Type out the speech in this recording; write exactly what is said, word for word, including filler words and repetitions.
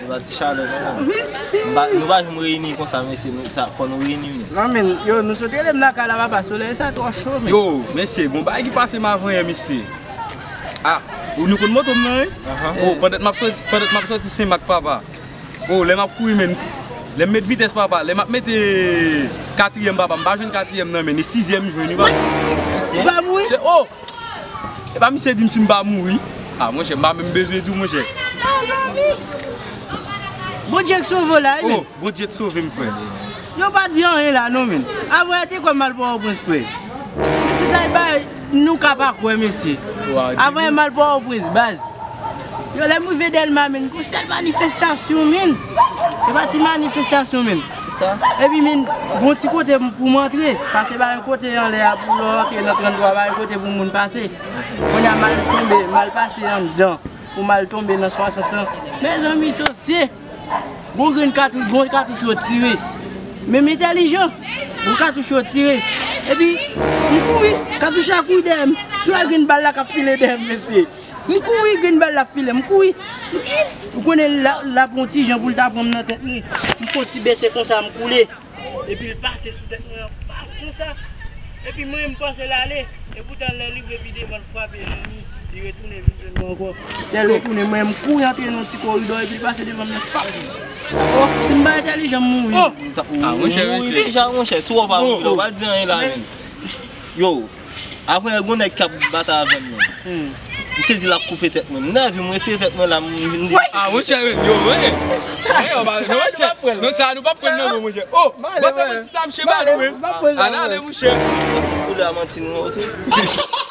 E pa ti chalè non. M pa, nou pa janm reyini konsa, mesye, nou, sa, fò nou reyini, men. Non, men, yo, nou sot rele m lakay la, papa, solèy sa twò cho, men. Yo, mesye, gon bagay ki pase m avanyè, mesye. Ah, ou nou konn moto m nan, wi? Oh, pandan m ap sot-, pandan m ap soti Senmak, papa. Oh, lè m ap kouri, men, lè m met vitès, papa, lè m ap mete katriyèm, papa, m pa jwenn katriyèm nan, men, e sizyèm m jwenn, wi, papa. Mesye. Ou pa mouri? Se, oh! Epa misye di m si m pa mouri. Ah, monchè, m pa menm bezwen di w, monchè. Mezanmi! Bondye k sove w la, wi, men. Oh, Bondye t sove m, frè. Yo pa di anyen la, non, men. Avanyè te kwè m al Pòtoprens, frè. Mesye, sa e bay, nou ka pa kwè, mesye. Avanyè m al Pòtoprens, baz. Yo, lè m rive Dèlma, men, gon sèl manifestasyon, men. Se pa ti manifestasyon, men. Sa? Epi, men, gon ti kote pou m antre. Pase ba yon kote anlè a pou lè w antre nan tranntwa, ba yon kote pou moun pase. Kounye a m al tonbe, m al pase anndan. Pou m al tonbe nan swasant lan. Mezanmi, sosye! Gon grenn katouch, gon katouch yo tire. Men m entèlijan. Gon katouch yo tire. Epi, m kouri, katouch la kouri dèyè m. Si w wè grenn bal la k ap file dèyè m, mesye. M kouri, grenn bal la file, m kouri. M chit. Ou konnen l ap, l ap yon ti jan pou l ta pran m nan tèt li. M fè yon ti bese konsa, m koule. Epi l pase sou tèt mwen an, paf, konsa. Epi mwen, m panse l ale. Epoutan, lè li rive pi devan, l frape nan mi. Li retounen vin jwenn mwen ankò. Lè l retounen, mwen, m kouri antre nan yon ti koridò, epi l pase devan mwen, fap. Oh, si m pa entèlijan, m mouri. Ah, monchè, mouri deja, monchè. Si w pa mouri la, w pa di anyen la, menm. Yo, apre, gon nèg k ap batay avè m, menm. Misye di l ap koupe tèt mwen. M nan vi m retire tèt mwen la, m vin di. Ah, monchè, men, yo, men. Yo, ba, non, monchè. Non, sa, nou p ap pran, non, monchè. Oh, bon, se mwen di sa, misye ba nou, men. Ala, ale, monchè. Koulè a manti nou, tou.